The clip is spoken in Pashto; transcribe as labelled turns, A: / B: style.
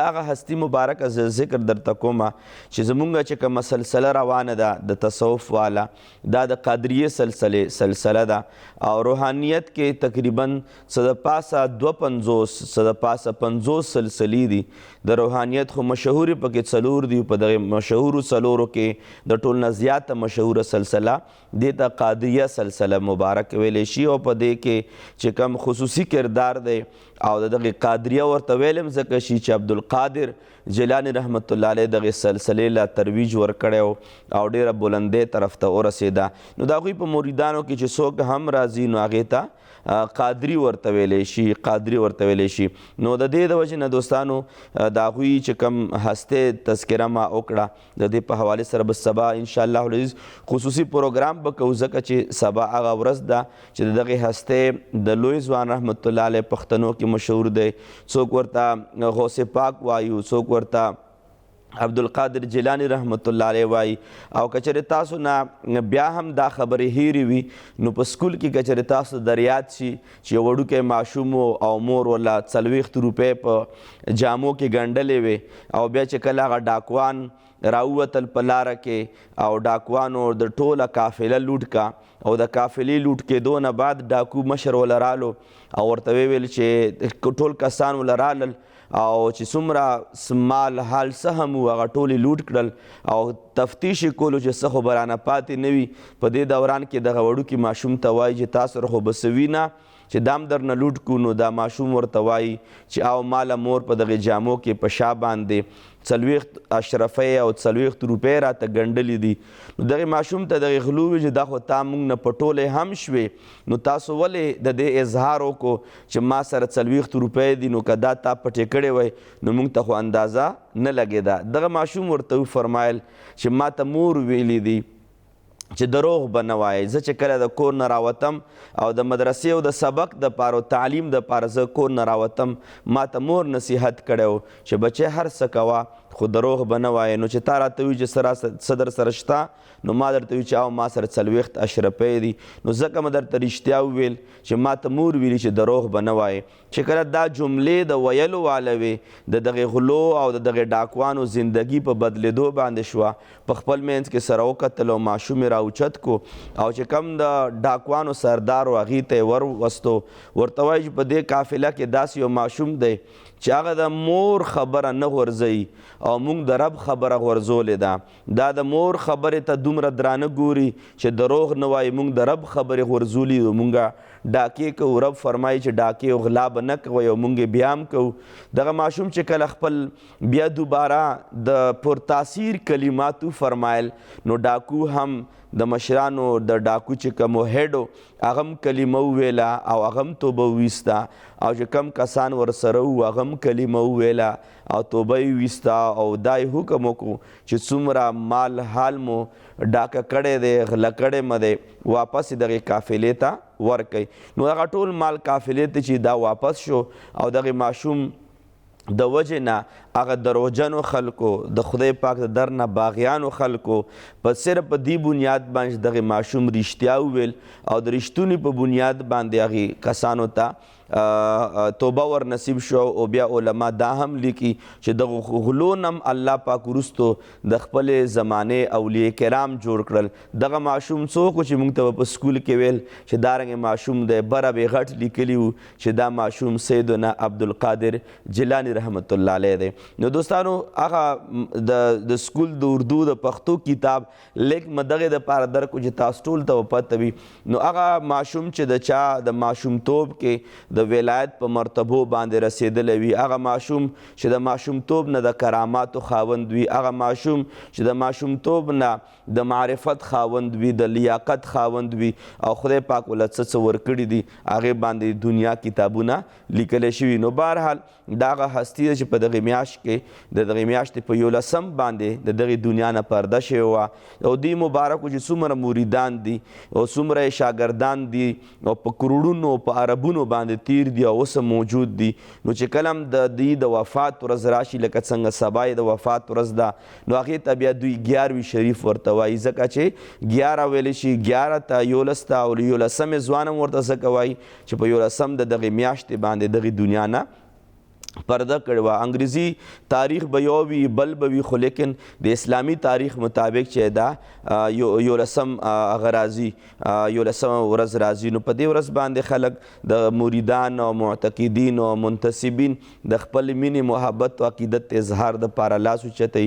A: هغه هستی مبارکه زه ذکر درته کوم چې زمونږ چې کومه سلسله روانه ده د تصوف والا، دا د قادریه سلسله سلسله ده او روحانیت کې تقریبا څه د پاسه 52، څه د پاسه 50 سلسلې دي د روحانیت، خو مشهورې پکې څلور دي. په دغه مشهورو څلورو کې د ټول نه زیاته مشهوره سلسله دې ته قادریه سلسله مبارک ویلی شي، او په دې کې چې کوم خصوصي کردار دی او د دغه قادریه ورته ویلم ځکه شي چې عبدالقادر جیلانی رحمت الله علیه دغه سلسلې لا ترویج ورکړی او ډیره بلندۍ طرف ته ورسېده. نو د هغوی په مریدانو کې چې څوک هم راځي نو هغې ته قادری ورته ویلی شي، قادری ورته ویلی شي. نو د دې د وجې نه دوستانو، د هغوی چې کوم هسته تذکره ما وکړه، د دې په حواله سره به سبا ان شاء الله العزیز خصوصي پروګرام به کوو، ځکه چې سبا هغه ورځ ده چې د دغې هستې د لوی ځوان رحمت الله علیه پښتنو کې مشهور دی. څوک ورته غوث پاک وایو، څوک ورته عبدالقادر جیلانی رحمت الله علیه وای. او کچره تاسو نه بیا هم دا خبرې هیرې وي، نو په سکول کې کچره تاسو دریاد شي چې یو وړوکی ماشوم او مور ولا 40 روپۍ په جامو کې ګنډلې وي، او بیا چې کله هغه ډاکوان راووتل په لاره کې او ډاکوانو د ټوله قافله لوټ کا، او د قافلې لوټ کېدو نه بعد ډاکو مشر وله رالو او ورته ویې ویل چې ټول کسان وله رالل او چې څومره مال حال څه هم وو هغه ټول یې لوټ کړل او تفتیش یې کولو چې څه خو به رانه پاتې نه وي. په دې دوران کې دغه وړوکي ماشوم ته وایي چې تا سره خو به څه وي نه چې دام درنه لوټ کړو؟ نو دا ماشوم ورته وایي چې او ماله مور په دغې جامو کې په شا باندې 40 اشرفۍ او 40 روپۍ راته ګنډلې دي. نو دغې ماشوم ته دغې غلو وی چې دا خو تا مونږ نه پټولې هم شوې، نو تاسو ولې د دې اظهار وکړو چې ما سره 40 روپۍ دي؟ نو که دا تا پټې کړې وای نو مونږ ته خو اندازه نه لګېده. دغه ماشوم ورته وفرمایل چې ما ته مور ویلي دي چې دروغ به نه وایې. زه چې کله د کور نه راوتم او د مدرسې او د سبق د پاره او تعلیم د پاره زه کور نه راوتم، ما ته مور نصیحت کړی و چې بچی، هر څه کوه خو دروغ به نه وایې. نو چې تا راته وي چې څه در سره شته، نو ما درته وي چې او ما سره 40 اشرفۍ دي، نو ځکه مې درته رښتیا وویل چې ما ته مور ویلي چې دروغ به نه وایې. چې کله دا جملې د ویلو واله وې، د دغې غلو او د دغې ډاکوانو زندګي په بدلېدو باندې شوه. په خپل منځ کې سره وکتل او ماشوم یې راوچت کو او چې کوم د ډاکوانو سردار و هغې ته یې ور وستو. ورته وایي چې په دې قافله کې داسې یو ماشوم دی چې هغه د مور خبره نه غورځوي او موږ د رب خبره غورځولې ده. دا د مور خبرې ته دومره درانه ګوري چې دروغ نه وایي، موږ د رب خبرې غورځولي او موږ ډاکې کوو. رب فرمایي چې ډاکې او غلا به نه کوئ او موږ یې بیا هم کوو. دغه ماشوم چې کله خپل بیا دوباره د پرتاثیر کلمات وفرمایل، نو ډاکو هم د مشرانو د ډاکو چې کوم هډو هغه هم کلمه وویله او هغه هم توبه وویسته، او چې کم کسان ورسره وو هغه هم کلمه وویله او توبه یې وویسته، او دا یې حکم وکړو چې څومره مال حال مو ډاکه کړی دی، غله کړی مه دی، واپس یې دغې قافلې ته ورکړئ. نو هغه ټول مال قافلې ته چې دا واپس شو، او دغې ماشوم د وجې نه هغه دروغجنو خلکو، د خدای پاک د در نه باغیانو خلکو، په صرف په دې بنیاد باندې دغه ماشوم رښتیا وویل او د رښتوني په بنیاد باندې هغې کسانو ته توبه ور نصیب شو. او بیا علما دا هم لیکي چې دغه غلو نم الله پاک وروستو د خپلې زمانې اولیاء کرام جوړ کړل. دغه ماشوم څوک چې موږ ته په سکول کې ویل چې دا رنګ ماشوم دی، بره به غټ لیکلی وو چې دا ماشوم سیدنا عبدالقادر جیلانی رحمت الله علیه دی. نو دوستانو، هغه د سکول د اردو د پښتو کتاب لیک مې دغې دپاره درکړو چې تاسو ټول ته به پته وي. نو هغه ماشوم چې د چا د ماشومتوب کې د ولایت په مرتبو باندې رسېدلی وي، هغه ماشوم چې د ماشومتوب نه د کراماتو خاوند وي، هغه ماشوم چې د ماشومتوب نه د معرفت خاوند وي، د لیاقت خاوند وي، او خدای پاک وله څه څه ورکړي دي، هغې باندې دنیا کتابونه لیکلی شوي. نو بهرحال دا هغه هستي ده چې په دغې میاشت کې د دغې میاشتې په 11 باندې د دغې دنیا نه پرده شوې وه. او دې مبارکو چې څومره مریدان دي او څومره یې شاګردان دي او په کروړونو په اربونو باندې تیر دي او اوس هم موجود دي، نو چې کله هم د دوی د وفات ورځ راشي، لکه څنګه سبا یې د وفات ورځ ده، نو هغې ته بیا دوی ګیاروي شریف ورته وایي، ځکه چې 11 ویلی شي 11 ته، 11 ته، او یولسم یې ځوان هم ورته ځکه وایي چې په 11 د دغې میاشتې باندې دغې دنیا نه پرده کړې وه. انګریزي تاریخ به یو وي بل به وي، خو لیکن د اسلامي تاریخ مطابق چې دا یولسم هغه راځي، یولسمه ورځ راځي. نو په دې ورځ باندې خلک د مریدان او معتقدین او منتسبین د خپل مینې، محبت او عقیدت اظهار د پاره لاس اوچتوي.